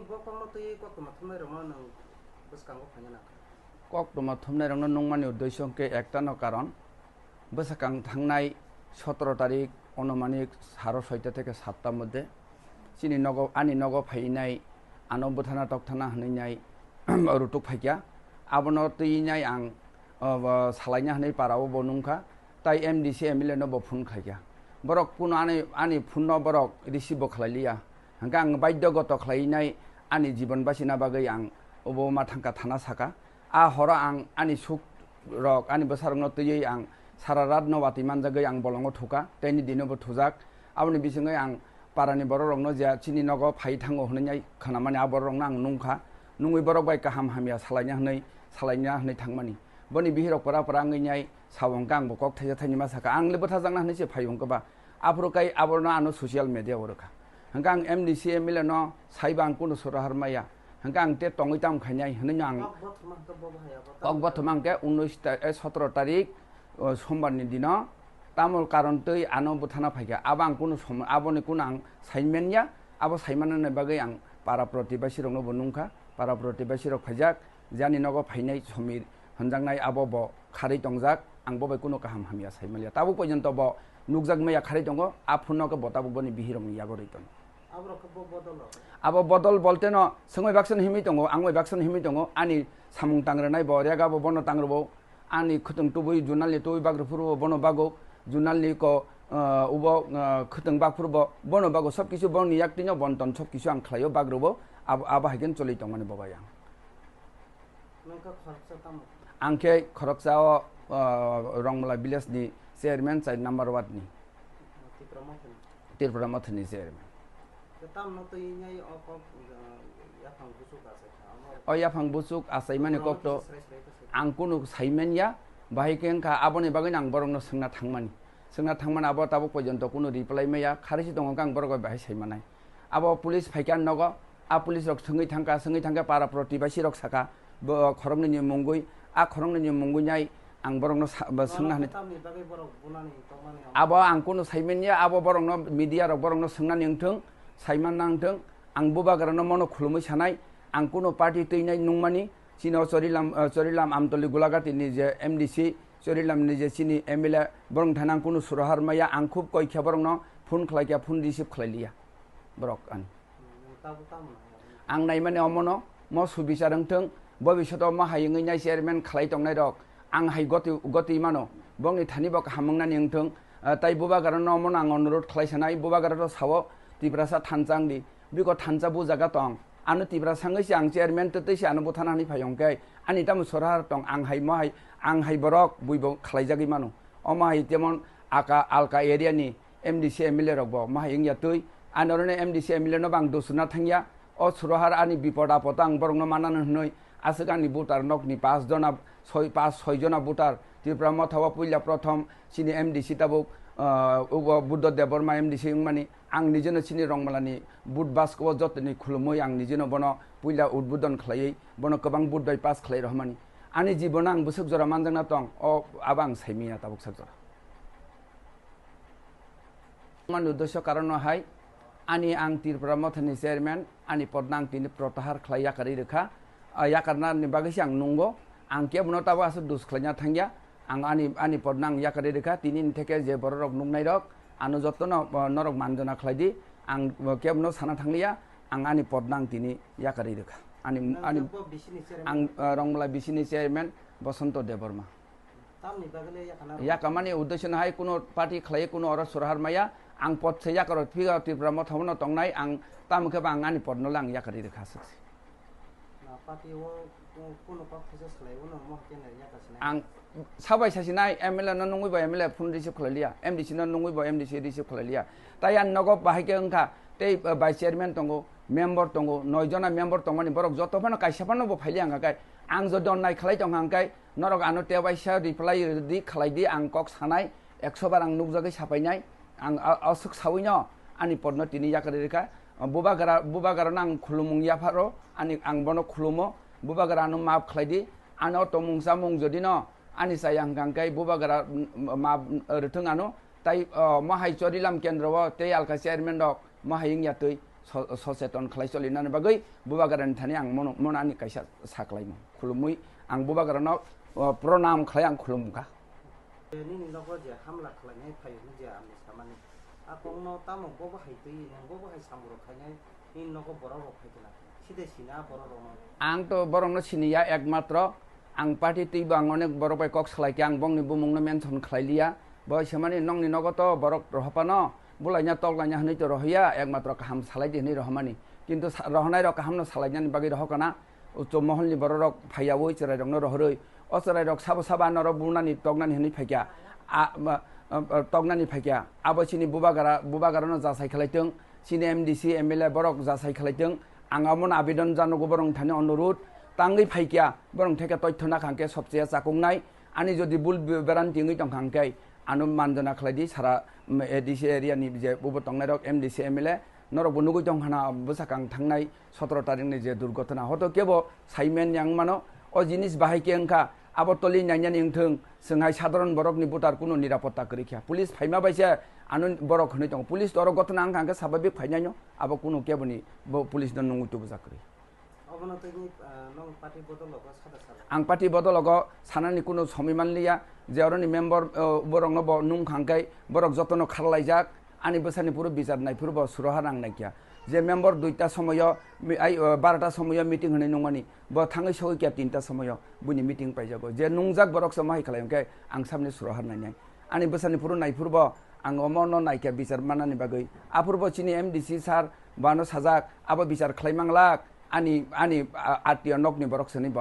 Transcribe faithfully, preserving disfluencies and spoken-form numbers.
Bo kokno twi koktwma thumnairokno nwng bwskango phaina nangkha. Koktwma thumnairokno nungmani uddesyo hwnkhe ektano karon, bwsakang thangnai sotoro tarik onomanik saro soita theke satta moddhe chini nogo, ani nogo phainai, ano bwthana tokthana hwnwi nai rutuk phaikha. Abono twi nai ang, o, bo salaina hwnwi parao bo nungkha. Tai M D C M L A no bo phone khlaikha. Borok kuno ani, ani phone no borok receive bo khlailiya. Hwnkhe ang baidhyo goto khlainai ani jibon bachina bagwi ang obo ma thangkha thana saka. A horo ang ani suk rok, ani bwsarokno twiwi ang sara rat no watwi manjagwi ang bolongo thuka, teini dino bo thujak. Aboni bisingwi ang parani bororokno je chini nogo phai thango hwnwi khwnamani a bororokno ang nungkha. Nungwi borok bai kaham hamya salaina hwnwi, salaina hwnwi thangmani. Boni bihirok pora pora wngwi nai sao hwnkhe ang bo kok thaisa thaini ma sakha. Ang le bwthajakna hwnwi se phai hwnkhe ba. Aphuru kai abono ano social media o rwkha. Hwnkhe ang M D C M L A no saiba ang kunu soro har maya. Hwnkhe ang te tongwi tamo khainai hwnwi no ang Kok bothoma hwnkhe bo bahai abo kok tamo bothoma hwnkhe unnish ta-, eh, sotoro tarik, o, sombar ni dino tamo karon twi ano bwthana phaikha. Abo ang kunu som-, aboni kunu ang saiman ya. Abo saimanani bagwi ang para protibasi rokno bo nungkha. Para protibasi rok phaijak, jani nogo phainai Somir hwnjaknai abo bo kharwi tongjak, ang bo bai kunu kaham hamya sai maliya. Tabuk porjonto bo nukjak maya kharwi tongo, a phone no khe bo tabuk boni bihirokni yago rwi tongo. Aborok khe bo bodol rok? Abo bodol bolte no, swngwi baksa no himwi tongo, ang bai baksa no himwi tongo, ani samung tang rwnai bo, rega bo bono tang rwo, ani khwtwng tubui, junal ni tubui bak rw phuru bo bono bago, junal ni ko, ah, ubo, ah, khwtwng bak phuru bo bono bago, sob kisu boni yak twi no bonton sob kisu ang khlaio bak rwo, abo, abo hai khe choli tongmani bo bai ang. Nang khe khoroksa tamo? Ang khe khoroksa o, ah, Rongmala village ni chairman, char number ward ni. Tipra Mothani? Tipra Mothani chairman. Khe tamno twi nai o kok, ah, yaphang buchuk achai kha, amo O yaphang buchuk achaimani Tipra kok to Mothani srai srai khe sai. Ang kunu saiman ya, bahai khe wngkha aboni bagwi ang borokno swngna thangmani. Swngna thangmani abo tabuk porjonto kunu reply maya, kharwi se tongo khe ang borok bai bahai saimanai. Abo police phaikha nogo, a police rok swngwi thangkha, swngwi thangkhe para protibasi rok sakha, bo khoroknwi ni mungwi, a khoroknwi ni mungwi nai ang borokno sa-, ba swngna Nono hwnwi. Tamni bagwi borok bunani tongmani ang Abo ang kunu saimanya, abo borokno media rok borokno swngnani wngthwng, saimanna wngthwng, ang bubagrano mono khulumwi sanai, ang kunu party twinai nungmani, chini o Chorilam, eh, Chorilam Amtoli Gulagati ni je M D C, Chorilam ni je chini M L A, borok thani ang kunu surohar maya, ang khub koi khe borokno phone khlai khe phone receive khlai liya. Borok ani. Ang naimani omono, mo subichar wngthwng, bobishoto mo hai wngwi nai chairman khlai tongnai rok, ang hai goti, goti mano, bongni thani bo kaham wngnani wngthwng, ah, tai bubagrano omono ang onurodh khlai sanai, bubagra to sao, Tiprasa thansa wngdi, biko thansa bu jaga tong, ano Tiprasa wngwi se ang chairman twtwi se ano buthana hwnwi phai hwnkhe, ani tamo sorhar tong, ang hai mo hai, ang hai borok buibo khlaijagwi mano, omo hai temon aka alka area ni, M D C M L A rok bo mahai wngya twi. Ani oro no M D C M L A no bo ang dusuna thangya. O surohar ani bipod apod ang borok no manano hwnwi aswk ani voter nok ni pas jona, soi, pas soi jona voter Tripura motha o puila prothom chini M D C tabuk, ah, ubo Buddha Debbarma M D C wngmani ang nijeno chini Rongmala ni vote basko o jotoni khulumwi ang nijeno bono puila udbodon khlaiwi bono kwbang vote bai pass khlai rohmani. Ani jibono ang bwswk jora manjakna tong o abo ang saimanya tabuk sak jora. Mani uddesyo karon no hai, ani ang Tripura Mothani chairman, ani podno ang tini protahar khlai yakarwi rwkha. Ah, yakarnani bagwi se ang nungo, ang kebono tabuk aswk dus khlaina thangya, ang ani, ani podno ang yakarwi rwkha, tini ni theke je bororok nuknairok, ano jotono, ah, norok manjona khlai di, ang, ah, kebono sana thangliya, ang ani podno ang tini yakarwi rwkha. Ani, Nang ani, kebo B C ni chairman? Ang, ah, Rongmala B C ni chairman Bosonto Debbarma. Tamni bagwi le yakarna rw? Yakamani uddesyo no hai kuno party khlai kuno oro surhar maya, ang pod se yakaro phiya Tripura Motha no tongnai, ang tamo khe ba ang ani pod no le ang yakarwi rwkha aswk se. Na party o ku-, kuno kok khaisa slai uno mo khe nai yakar sinai. Ang sabai sasinai M L A no nungwi bo M L A phone receive khlai liya, M D C no nungwi bo M D C receive khlai liya. Tai ang nogo bahai khe wngkha tei, uh, vice chairman tongo, member tongo, noi jona member tongmani borok joto phano kaisa phano bo phailiya wngkha khe ang jodi onnai khlai tongkha hwnkhe norok ano tebaisa reply rwdi, khlai di, ang kok sanai, ekso bar ang nukjagwi sapainai, ang a-, aswk sawino ani podno tini yakarwi rwkha. Bubagra, bubagrano ang khulumung yapharo, ani, ang bono khulumo, bubagra ano maaf khlai di, ano tongmung chamung jodi no ani chaya hwnkha hwnkhe bubagra, mm, maaf, mm, rwthwng ano, tai, oh, mohai Chorilam kendro o tei alka chairman rok mohai wngya twi, so-, socheton khlai cholinani bagwi Bubagrani thani ang mono, mono ani kaisa sa khlaimung. Khulumwi ang Bubagrano, o, pranam khlai ang khulumkha. Nini nogo je hamla khlainai phaio hwnwi je ang samani. A kokno tamo bobo hai twi, nang bobo hai samung rok khainai, nini nogo borok rok phai khe na. Side sina borok rokno. Ang to borokno siniya, ekmatro ang party twibo ang onek borok bai kok salai khe ang bongni bumungno mention khlai liya. Bo semani nongni nogo to borok rohopano bulaina toklaina hwnwi to rohya, ekmatro kaham salai di hwnwi rohomani. Kintu sa-, rohonai rok kahamno salainani bagwi rohokana. Uchu moholni bororok phaiyaui chwrairokno rohorwi, o chwrairok sabo sabo ano oro bunani toknani hwnwi phaikha, a, ma, a, a, toknani phaikha. Abo chini bubagra, bubagrano jasai khlaitwng, chini M D C, M L A borok jasai khlaitwng. Ang abono abidon janogo borokni thani onurut, tangwi phaikha, borokni theke toitho nakha hwnkhe sobcheya chakuknai. Ani jodi bul bi-, beranti wngwi tongkha hwnkhe, ano manjona khlai di, sara, mm, A D C area ni je bubo tongnairok, M D C, M L A, norok bo nugwi tongkha na bwsakang thangnai sotoro tarikni je durgotona. Hoto kebo saimen yang mano, o jinis bahai khe wngkha, abo toli nainani wngthung, chwng hai sadharon borokni voter kuno nirapotta kwrwi kha. Police phaima bai se ano borok hwnwi tongo. Police to oro gotona wngkha hwnkhe sababik phainaino, abo kuno keboni bo police no nungwi tubujak kwrwi. Obono tini, ah, nong party bodologo sada sala? Ang party bodologo sanani kunu somi manliya, je oroni member, ah, borokno bo nung khangkai, borok jotono kharlaijak, ani bwsani phuru bichar nai phuru bo suroha nang naikya. Je member duita somoyo, mi-, ai, ah, barota somoyo meeting hwnwi nungmani, bo thangwi sogwi kya tinta somoyo buini meeting paijago. Je nungjak borok se mohai khlai hwnkhe ang samni suroha nainai. Ani bwsani phuru nai phuru bo ang omono naikya bichar manani bagwi. Aphuru bo chini M D C sir bano sajak, abo bichar khlai manglak. Ani, ani, a, atio nokni borok sini